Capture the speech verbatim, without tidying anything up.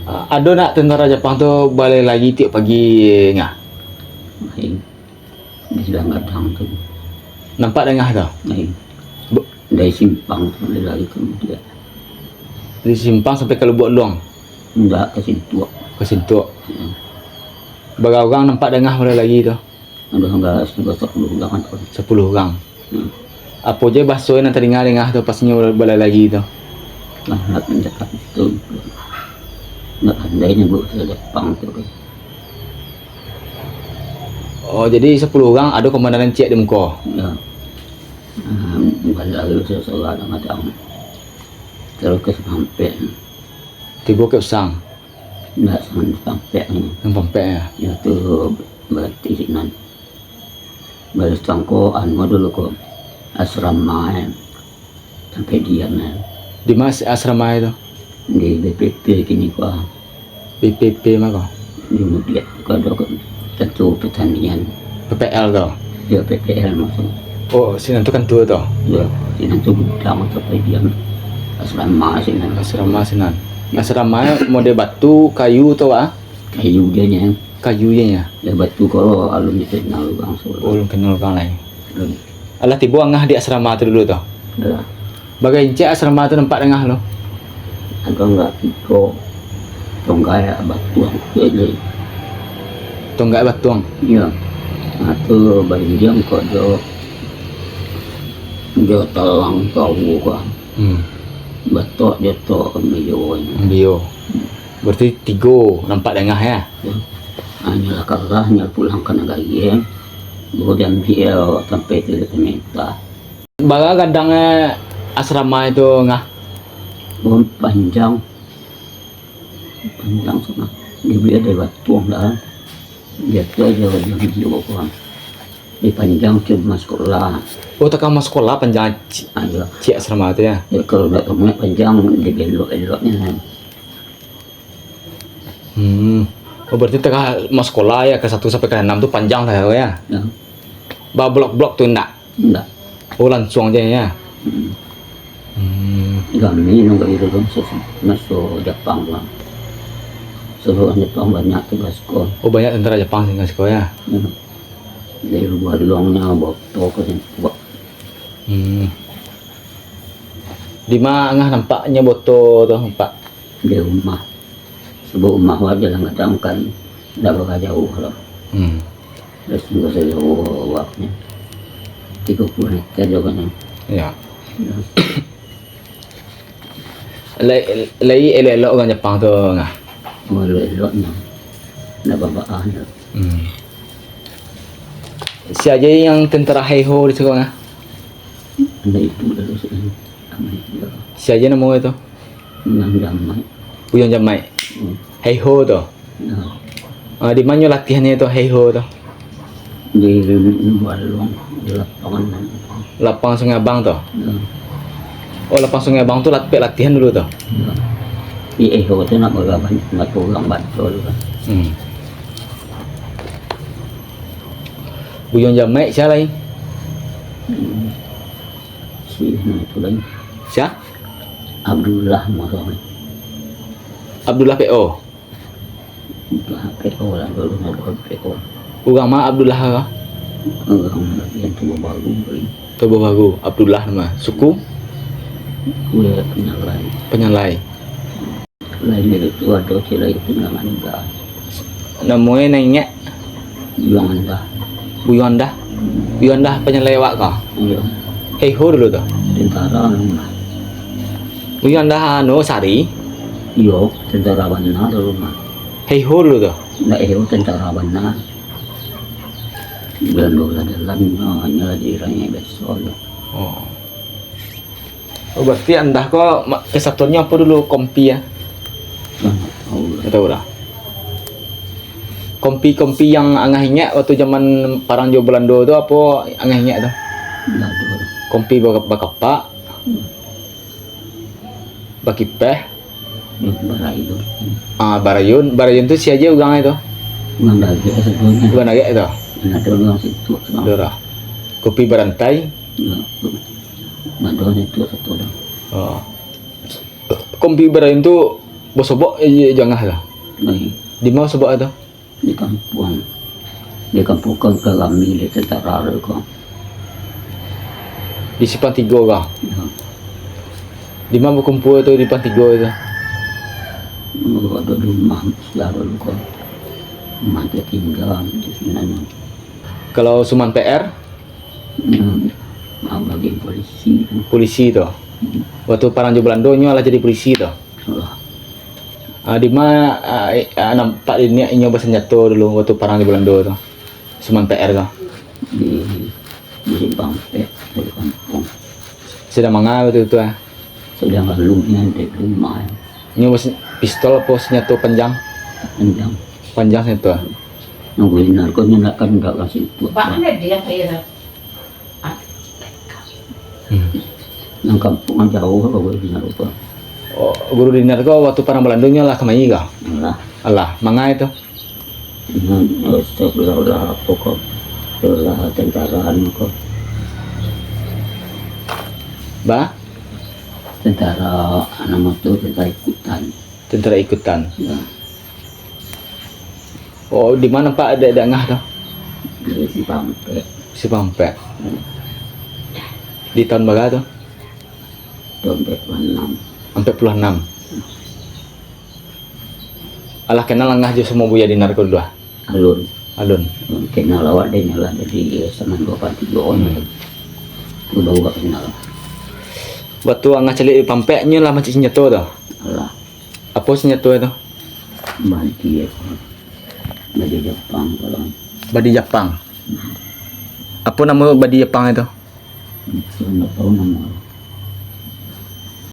Ado nak tentara Japang tu balai lari tiok pagi, Ngah? Lain. Di Silang Gadang tu. Nampak dek Ngah tu? Lain. Bu- Dari simpang tu balai lari ka Mudiak. Dari simpang sampai ka Lubuak Luang? Indak, ka Sintuak. Ka Sintuak. Hmm. Bara urang nampak dek Ngah balai lari tu? Ado, indak sampai sapuluah urang tu. Sapuluah urang. Hmm. Apo je bahaso nan tadanga dek Ngah tu pas inyo balai lari tu? Lah, nak mancakap itu. Indak pandai nyo buek bahasa Japang tu. Oh, jadi sapuluah urang ado komandan ciek di muko? Ya. Ah, balari sasalah kadang-kadang. Taruih ka Sampampek. Tibo ka Usang? Indak, Sampampek. Sampampek, ya? Ya, tu barati sinan. Balai Usang ko, anu, dulu ko, asrama, eh. Sampai diam, eh. Di ma asrama tu? Di B P P kini ko. B P P ma ko? Di Mudiak ko ado ko, kantua pertanian. P P L tu? Ya, P P L maksud. Oh, sinan tu kantua tu? Ya, sinan tu gudang atau diam. Asrama sinan. Asrama sinan. Asrama model batu, kayu tu, ah? Kayu je nyo. Kayu je nyo? Ya, batu kalau alun dikenal urang Solo. Oh, alun kenal urang lai. Alun. Alah tibo Angah di asrama tu dulu tu? Alah. Bagai incek asrama tu nampak dek Angah lo? Agak-agak tigo. Tonggai batuang tu je. Tonggai batuang? Iya. Nah, tu barindiang kok jo, jo talang tahu kok. Hmm. Batok jo tok ambiyo. Ambiyo. Berarti tigo nampak dek Angah, ya? Ya. Hanyolah kalah, hanyo pulang ka nagari, ya. Baru diambiak sampai tu di pemerintah. Bara gadang, eh, asrama itu, Ngah? Oh, panjang. Panjang sangat. Dia bia dari batuang lah. Dia tu aja yang dia buat. Dia panjang tu rumah sekolah. Oh, takah rumah sekolah panjang ci-, Ah, iya. Ciek asrama tu, ya? Ya, kalau nak kamu panjang, dia belok-beloknya. Hmm. Oh, berarti takah rumah sekolah, ya, ka satu sampai ka anam tu panjang lah, ya? Ya. Bablok-blok tu indak? Indak. Oh, lansuang je, ya? Hmm. Hmm. Rami nang ka itu kan, maso Japang lah. Sebab Japang banyak tu ka siko. Oh, banyak tentara Japang sing ka siko, ya? Hmm. Dari Lubuak Luang nyo, Boto ka siko. Hmm. Di ma Angah nampaknyo Boto tu, nampak? Di rumah. Sebab rumah awak jalan gadang kan, indak bara jauah lah. Hmm. Terus ndak usah jauah awaknyo. Tigo puluah meter jo kan. Ya. Ya. Lai, lai elok-elok urang Japang tu, Ngah? Oh, elok-eloknyo. Indak babaan lah. Hmm. Sia je yang tentara Heiho di siko, Ngah? Indak itu lah, Sia je namo itu? Buyuang Jamaik. Buyuang Jamaik. Hmm. Heiho tu. Ya. Ah, di ma nyo latihannyo tu, Heiho tu? Di, di, di Balong, di lapangan. Lapang Sungai Abang tu? Ya. Oh, lapang Sungai Abang tu lat-, pek latihan dulu tu? Ya. Di Heiho tu nak baraban, nak urang bantu tu kan. Hmm. Buyuang Jamaik sia lai? Hmm. Si, nah, tu lai. Sia? Abdullah Muhammad. Abdullah P O. Abdullah P O lah, dulu Abdullah P O. Urang ma Abdullah ka? Urang bagian Tubuh Baru, lai. Tubuh Baru, Abdullah nama. Suku? Kuya Penyalai. Penyalai. Lain dari tu ado cewek itu namanya Anda. Namonyo nan inyak? Buyuang Anda. Buyuang Anda? Buyuang Anda Penyalai awak ka? Iya. Heiho dulu tu? Tentara dulu mah. Buyuang Anda anu, Sari? Iyo, tentara bana dulu mah. Heiho dulu tu? Ndak Heiho, tentara bana. Belum dulu jalan, oh, hanya di raya biasa tu. Oh. Oh, berarti Anda ko ma-, kesatuannyo apo dulu, kompi, ya? Nah, tahu lah. Ndak tahu lah. Kompi-kompi yang Angah inyak waktu zaman parang jo Belando tu, apo Angah inyak tu? Ndak tahu. Kompi baka-, bakapak, Hmm. Bakipeh. Hmm, barayun. Ah, barayun. Barayun tu sia je urang tu? Urang Dagek sabananyo. Urang Dagek tu? Ado urang situ. Ado lah. Kopi barantai? Ya. Ado situ satu dah. Oh. Kompi barayun tu Basobok jo angah tu? Di ma basobok tu? Di kampuang. Di kampuang kan ka rami di tentara tu ko. Di Simpang Tigo ko? Yo. Di ma bakumpua tu di Simpang Tigo tu? Oh, ado di rumah saudara dulu ko. Rumah dia tinggal di sinan. Kalau Suman P R? Hmm, bagi polisi tu. Polisi tu. Hmm. Waktu parang jo Balando nyo lah jadi polisi tu. Alah. Ah, di ma, ah, eh, ah, nampak di niak inyo basanjato dulu waktu parang jo Balando tu? Suman P R tu. Di, di Simpang Ampek, di kampuang. Sadang manga tu, tu, ah? Sadang lalu nian di rumah. Nyo bas-, pistol apo sanjato panjang? Panjang. Panjang sanjato, ah? Nunggu Dinar ko nyo nak kandak ka situ. Pak, mana dia, Pak, ya? Hmm. Nan kampuang jauah lah, Guru Dinar ko. Oh, Guru Dinar ko waktu parang Balando nyo lah kamari ko? Alah. Alah, manga tu? Nan, eh, sabalah lah apo ko? Sabalah tentara anu ko. Ba? Tentara, namo tu, tentara ikutan. Tentara ikutan. Ya. Oh, di ma nampak dek-dek angah tu? Di Simpang Ampek. Simpang Ampek. Hmm. Di tahun bara tu? Tahun ampek puluah anam. Ampek puluah anam. Alah kenal angah jo samo Buya Dinar ko dulu, ah? Alun. Alun. Kenal awak dek nyo lah, jadi saman duo puluah tigo. Hmm. Tu baru awak kenal. Waktu angah caliak di Pampek nyo lah mancaliak sanjato tu? Alah. Apo sanjato tu? Badi, badi Japang kalau. Badi Japang. Hmm. Apo namo badi Japang itu? Saya ndak tahu namo.